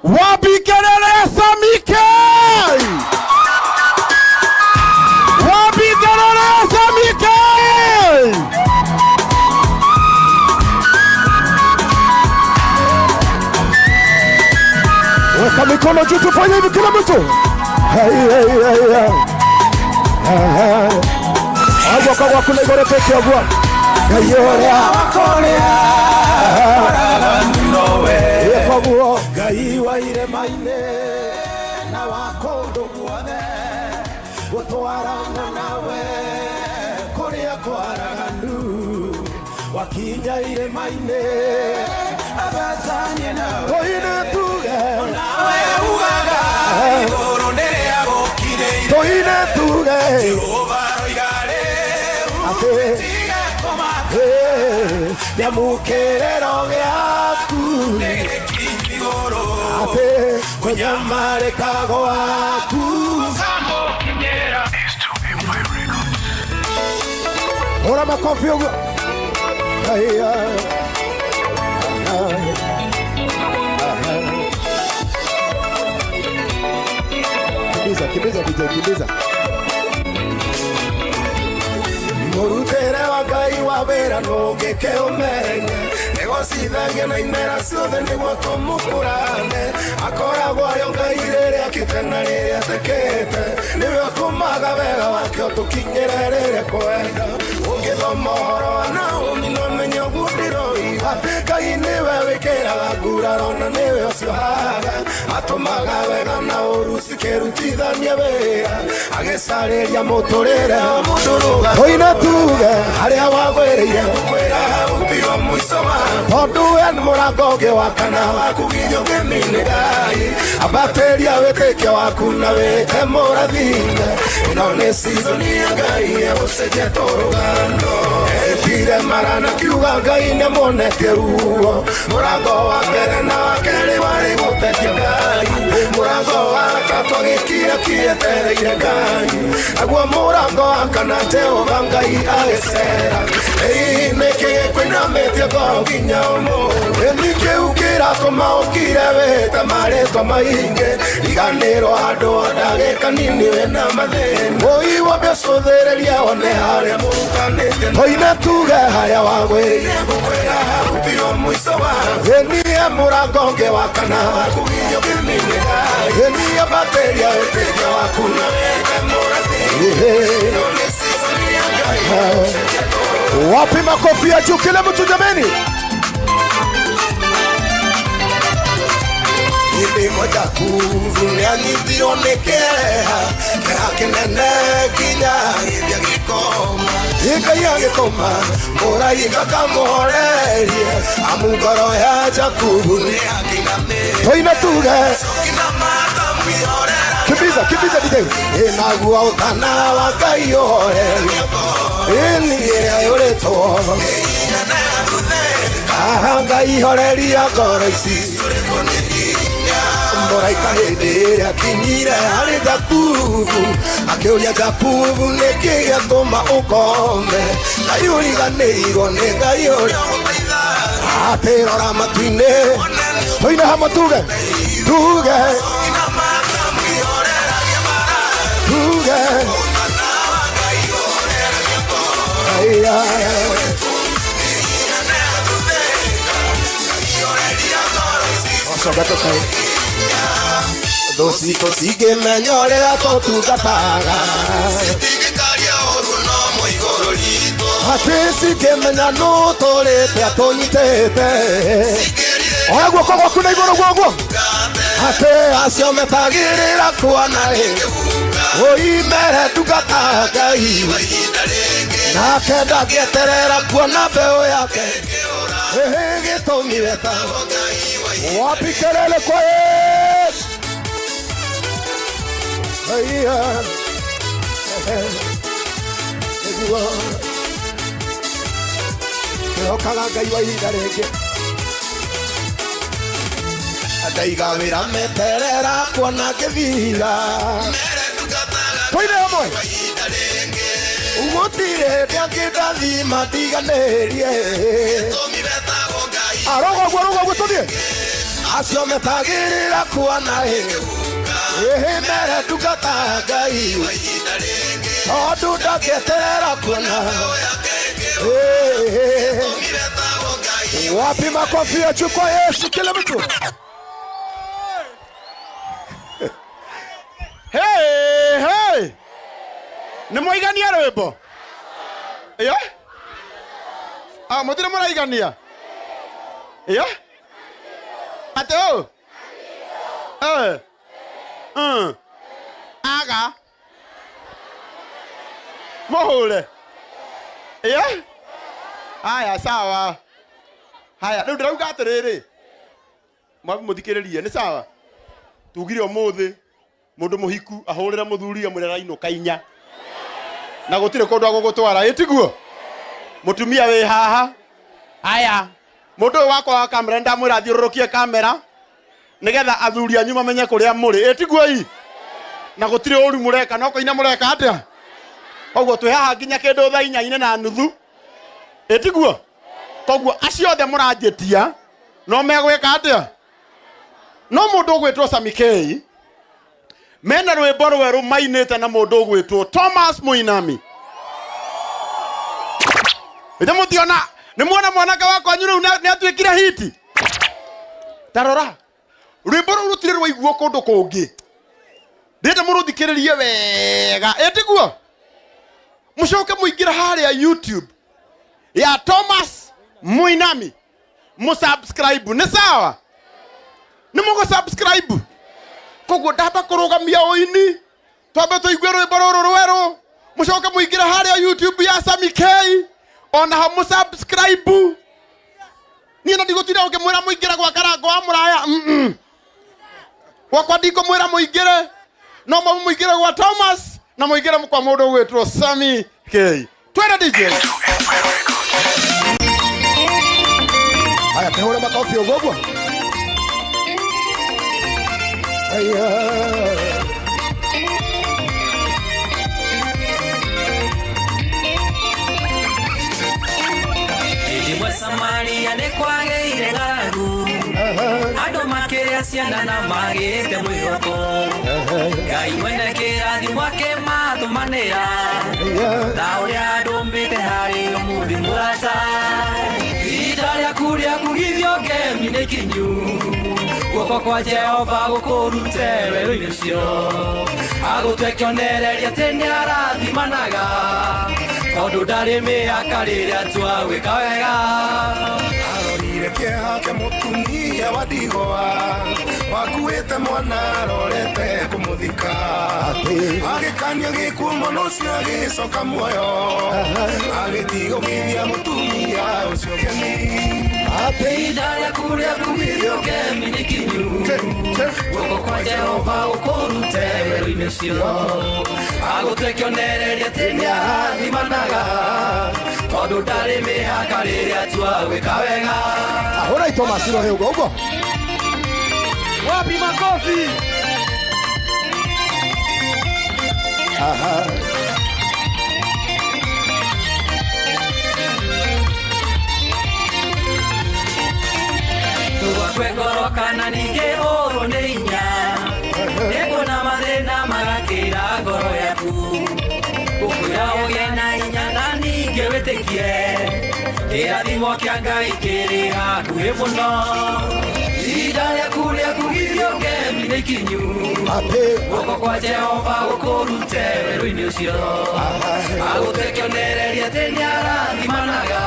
Wapi kelele ya Samike? Wapi kelele ya Samike? Weka mikono juu, tufanye hivi kila mtu. Hey, hey, hey, hey. Hey, hey. Agwa kwa kule igoro peke agwa. Kayorea Yekoguo Ngai wa irema-inĩ na wa kũndũ guothe gũtwarana nawe kũrĩa kwaraganu wakinya irema-inĩ abatanie nawe Toine tuge nawe ugaga igũrũ nĩrĩa gũkirĩire Toine tuge Jehova roiga rĩu Ate tiga kũmaka eh nĩamũkĩrĩro gĩaku Ate kũnyamarĩka gwaku Ora makofi ugu. Haya. Kimbiza, kimbiza DJ, kimbiza. Mũrutĩre wa Ngai wa wĩra nũngĩke ũmenye nĩgũcithagia na imera ciothe nĩguo tũmũkũrane akoragwo arĩ o Ngai rĩrĩa akĩte na rĩrĩa atekĩte nĩwe ũtũmaga wega wake ũtũkinyĩre rĩrĩa kwenda ũngĩthoma ũhoro wa Naomi no menye ũguo ndĩroiga Ngai nĩwe wĩkĩraga nguraro na nĩwe ũciohaga atũmaga wega na ũru cikĩrutithania wĩra agĩcarĩria mũtũrĩre wa mũndũ rũga Toine tuge harĩa wagwĩrĩire gũkwĩra hau tigo mũico waku tondu we nĩ mũrango ũngĩ wa kana waku nginya ũngĩmine Ngai ambatĩria wĩtĩkio waku na wĩte mũrathime ĩno nĩ season ya Ngai egũcenjia tũrũgano etire mara na kiuga Ngai nĩamuonetie ruo mũrango wa mbere na wa kerĩ warĩ gũtetia Ngai mũrango wa gatatũ agĩkira kĩetereire Ngai naguo mũrango wa kana Jehova Ngai agĩcera ĩĩ nĩkĩ gĩkũinamĩtie ngoro nginya ũmũthĩ nĩ kĩu kĩratũma ũkire wĩte marĩtwa maingĩ riganĩrwo handũ o ndagĩka nini wĩna mathĩna ũi wambe ũcũthĩrĩrie wone harĩa mũrutanĩte Toine tuge harĩa wagwĩrĩire ngũkwĩra hau tigo mũico waku ĩnie mũrango ũngĩ wa kana waku nginya ũngĩmine Ngai ĩnie ambatĩria wĩtĩkio waku na wĩte mũrathime ĩno nĩ season ya Ngai Wapi makofi ya juu kila mtu jameni? Hĩndĩ ĩmwe Jakubu nĩanyitirwo nĩ kĩeha kĩeha kĩnene nginya agĩthiĩ agĩkoma Ngai agĩtũma mũraika akamũhorerie amu ngoro ya Jakubu nĩyakinamĩte Toine tuge Kimbiza, kimbiza DJ. Ĩnaguo ũtana wa Ngai ũhorerie ĩni ĩrĩa yũrĩtwo Aha Ngai horeria ngoro ici mũraika hĩndĩ ĩrĩa akinyire harĩ Jakubu akĩũria Jakubu nĩkĩ gĩatũma ũkome Ngai ũriganĩirwo nĩ Ngai ũrĩa atĩ rora matu-inĩ Toine hamwe tuge. Tuge. Tuge. Aya. Coka tũkae thũ citũ cingĩmenya ũrĩa tũtungataga atĩ cingĩmenya nũ tũrĩte atũnyitĩte Oya guoko gwaku na igũrũ guoguo. atĩ acio metagĩrĩra kuona rĩ ũimere ndungata Ngai nake ndangĩeterera kuona mbeũ yake ĩhĩ gĩtũmi wetagwo Wapi kelele kwa Yesu? Aya. Nĩguo twĩhokaga Ngai wa ihinda rĩngĩ ndaiga wĩra meterera kuona ngĩthira Toine hamwe. gũtirĩ hĩndĩ angĩ ndathima ndiganĩrie Arogo guo, rogo guo tuthiĩ. Acio metagĩrĩra kuona ĩhĩ mere ndungata Ngai tondũ ndangĩeterera kuona. Wapi makofi ya juu kwa Yesu kila mtu? Hey, hey. Nĩ mwaigania rwĩmbo? Ĩyo? Ah, mũtirĩ mũraigania? Ĩyo? Atĩ ũ? Eh. Mm. Aga. Mũhũre. Ĩyo? Haya, sawa. Haya, rĩu ndĩrauga atĩrĩrĩ. Mwambe mũthikĩrĩrie, nĩ sawa? Tugire ũmũthĩ mundu muhiku ahurire muthuri amwire rainũka inya na gutire kundu agugutwara itiguo mutumia wi haha. Haya, mundu uyu wakwa wa kamera ndamwira athiururukie kamera nigetha athuri anyu mamenye kuria muri itiguo i na gutire uru mureka no kuina mureka atia. Koguo twi haha nginya kindu thaa inya na nuthu itiguo. Koguo acio othe muranjitia no megwika atia. No mundu ugwitwo Sammy K mena rwimbo rweru mainite na mundu ugwitwo Thomas Muinami. Ithe mutiona ni muona mwanake wakwa nyu riu ni atuikire hiti. Tarora rwimbo ruu rutire rwaiguo kundu kungi. Ndĩrenda mũrũthikĩrĩrie wega ĩtiguo mũcoke mũingĩre harĩa YouTube ya Thomas Muinami mũsubscribe. Nĩ sawa? Nĩ mũgũ-subscribe? Koguo ndamba kũrũgamia ũini twambe tũigue rwĩmbo rũrũ rwerũ mũcoke mũingĩre harĩa YouTube ya Sammy K ona ho mũsubscribe. Niĩ na ndigũtinda ũkĩmwĩra mũingĩre gwa Karango wa Mũraya. Gwakwa ndikũmwĩra mũingĩre, no mũingĩre gwa Thomas na mũingĩre kwa mũndũ ũgwĩtwo Sammy K. Twende DJ. Haya, kehura makofi ũguo ũguo. Haya. Hĩndĩ Samaria nĩ kwagĩire ng'aragu, andũ makĩrĩa ciana na magĩte mwĩhoko. Ngai mwene kĩrathimo akĩmatũmanĩra, ta ũrĩa andũmĩte harĩ ũmũthĩ mũrata. Ihinda rĩaku rĩa kugithio ngemi nĩ ikinyu, guoko kwa Jehova gũkũrute werũ-inĩ ũcio. Agũtue kĩonereria atĩ nĩarathimanaga, tondũ ndarĩ mĩhaka rĩrĩa atua gwĩka wega. Arorire kĩeha kĩa mũtumia wa ndigwa wakuĩte mwana arorete kũmũthika. Agĩkania gĩkuũ mwana ũcio agĩcoka muoyo, agĩtiga ũgithia mũtumia ũcio geni. Ihinda rĩaku rĩa kugithio ngemi nĩ ikinyu, guoko kwa Jehova gũkũrute werũ-inĩ ũcio. Agũtue kĩonereria atĩ nĩarathimanaga, tondũ ndarĩ mĩhaka rĩrĩa atua gwĩka wega. Ahũra Thomas rohe ũguo ũguo. Wapi makofi? Aha. Tũgakue ngoro kana ningĩ ũrwo nĩ hinya, nĩkuona mathĩna magakĩra ngoro yaku. Gũkwĩra ũgĩe na hinya na ningĩ wĩtĩkie, kĩrathimo kĩa Ngai kĩrĩ hakuhĩ mũno. Ihinda rĩaku rĩa kugithio ngemi nĩ ikinyu, guoko kwa Jehova gũkũrute werũ-inĩ ũcio. Agũtue kĩonereria atĩ nĩarathimanaga,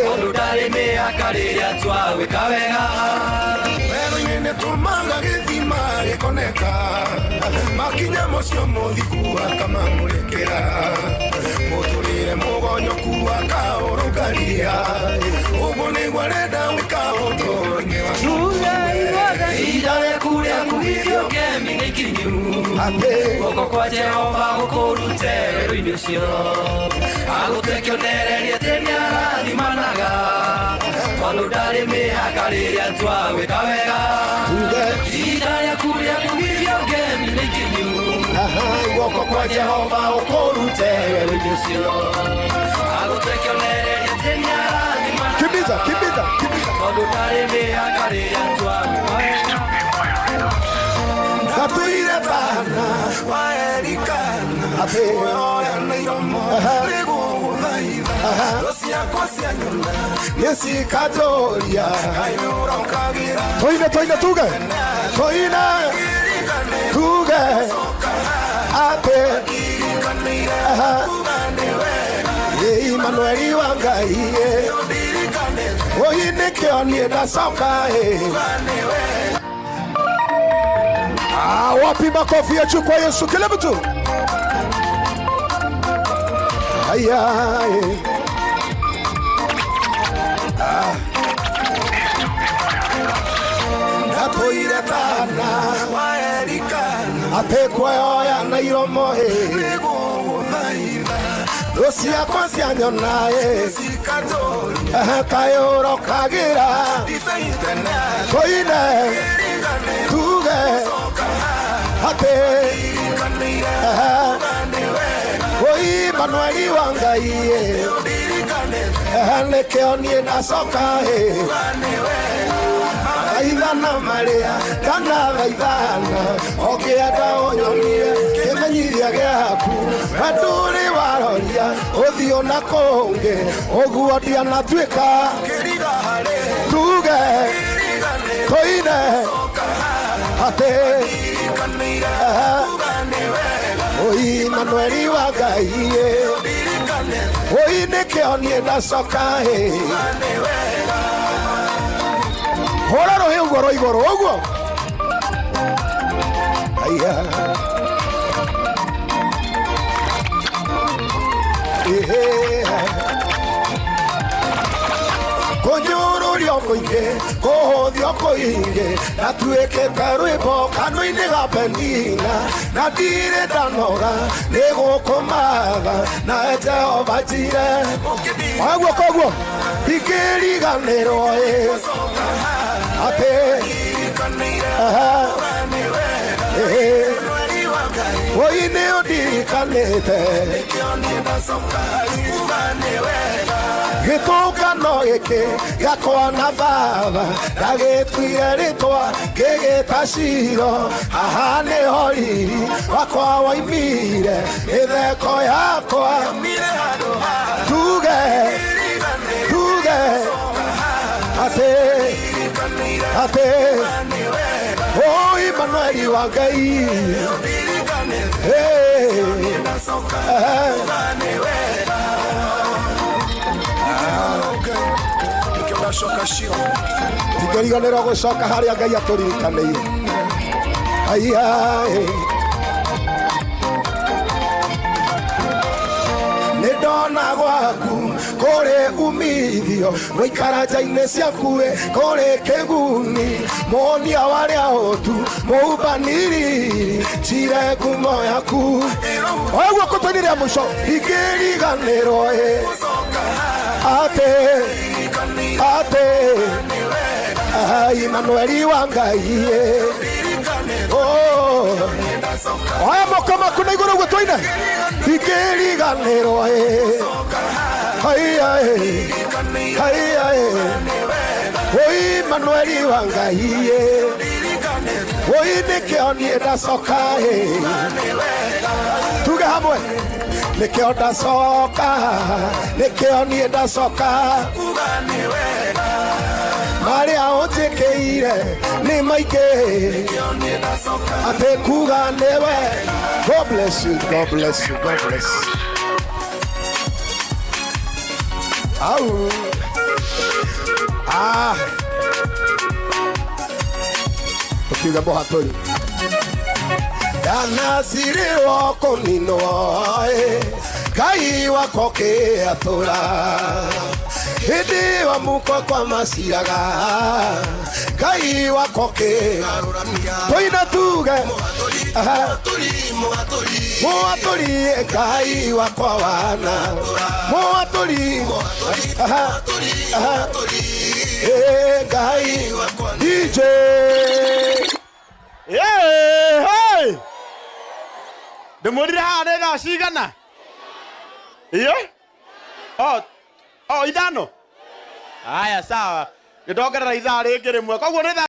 tondũ ndarĩ mĩhaka rĩrĩa atua gwĩka wega. Werũ-inĩ nĩtũmaga gĩthima gĩkoneka, makinya mũcio mũthiku akamamũrĩkĩra. Mũtũrĩre mũgonyoku akaũrũngaria, ũguo nĩguo arenda gwĩka ũtũũro-inĩ waku. Ihinda rĩaku rĩa kugithio ngemi nĩ ikinyu, guoko kwa Jehova gũkũrute werũ-inĩ ũcio. Agũtue kĩonereria atĩ nĩarathimanaga, tondũ ndarĩ mĩhaka rĩrĩa atua gwĩka wega. Ihinda rĩaku rĩa kugithio ngemi nĩ ikinyu, guoko kwa Jehova gũkũrute werũ-inĩ ũcio. Agũtue kĩonereria atĩ nĩarathimanaga, Kimbiza, kimbiza, kimbiza. tondũ ndarĩ mĩhaka rĩrĩa atua Wa Elikana Atĩ. Kuoya na iromo Nĩgũgũthaitha Thũ ciakwa cianyona Nĩcikanjũria. Ngai ũrokagĩra Tũine, tũine, tuge, tũine, tuge atĩ Ndirikanĩire kuga nĩ wega. Imanueli wa Ngai. Ndirikanĩte Oi, nĩkĩo niĩ ndacoka ĩ. kuga nĩ wega. Ah, wapi makofi ya juu kwa Yesu, kila mtu? Aya, eh. Ah. Ndatũire tana Wa Elikana atĩ kuoya na iromo ĩ. Nĩgũgũthaitha Thũ ciakwa cianyona ĩ. Cikanjũria Kaĩ ũrokagĩra. Ndibei tene. Tũine, Ndirikanĩte tuge coka atĩ Ndirikanĩire kuga nĩ wega. Oi, Manueli wa Ngai ĩ. Ndirikanĩte Nĩkĩo niĩ ndacoka ĩ. kuga nĩ wega. Thaithana marĩa ndanathaithana, ũngĩenda ũnyonie kĩmenyithia gĩaku, we ndũrĩ waroria ũthiũ na kũngĩ ũguo ndianatuĩka. Kĩriga harĩ Tuge, Ndirikanĩte tũine coka atĩ Ndirikanĩire kuga nĩ wega. Oi, Manueli wa Ngai ĩ. Ndirikanĩte Oi, nĩkĩo niĩ ndacoka ĩ. kuga nĩ wega. Hũra rũhĩ ũguo rwa igũrũ ũguo. Aya. Ehe. Kũnyũrũrio kũingĩ, kũhũthio kũingĩ, ndatuĩkĩte rwĩmbo kanua-inĩ ga Penina, na ndirĩ ndanoga nĩ gũkũmatha na Jehova njire waguo, koguo ndingĩriganĩrwo ĩ atĩ aha, ĩhĩ, oi nĩ ũndirikanĩte. Gĩtũngano gĩkĩ gĩakwa na baba ndagĩtuire rĩtwa ngĩgĩta Ciro, haha nĩho riri wakwa waimire, mĩtheko yakwa. Tuge, tuge atĩ atĩ oi Manueli wa Ngai. Hey. Eh. Ndingĩriganĩrwo gũcoka harĩa Ngai atũririkanĩire. Aya, ĩ. Nĩ ndona gwaku kũrĩ umithio, gũikara nja-inĩ ciaku ĩ kũrĩ kĩguni, mũhonia warĩa ũtu mũumbaniriri cire ngumo yaku ũguo kũtũinĩ rĩa mũico ndingĩriganĩrwo ĩ atĩ atĩ Imanueli wa Ngai ĩ. Oh. Oya moko maku na igũrũ ũguo tũine, ndingĩriganĩrwo ĩ. Haiya ĩ, haiya ĩ, oi Manueli wa Ngai ĩ. Oi, nĩkĩo niĩ ndacoka ĩ. Tuge hamwe, nĩkĩo ndacoka, nĩkĩo niĩ ndacoka, marĩa ũnjĩkĩire nĩ maingĩ, atĩ kuga nĩwe. God bless you, God bless you, God bless you. Au ah, ukiuga mũhatũri ndanacirĩrwo kũninwo ĩ, Ngai wakwa ũkĩatũra hĩndĩ ĩyo muko kwa maciraga, Ngai wakwa ũkĩgarũrania. Tũine tuge. Aha. Mũatũri Ngai wakwa wana mũatũri. Aha. Aha. Ĩ, Ngai DJ. Hey! Ndĩmwĩrire haha nĩ thaa cigana? Iyo? Oh, oh, 5. Haya, sawa. Nĩndongerera ithaa rĩngĩ rĩmwe. Koguo nĩ thaa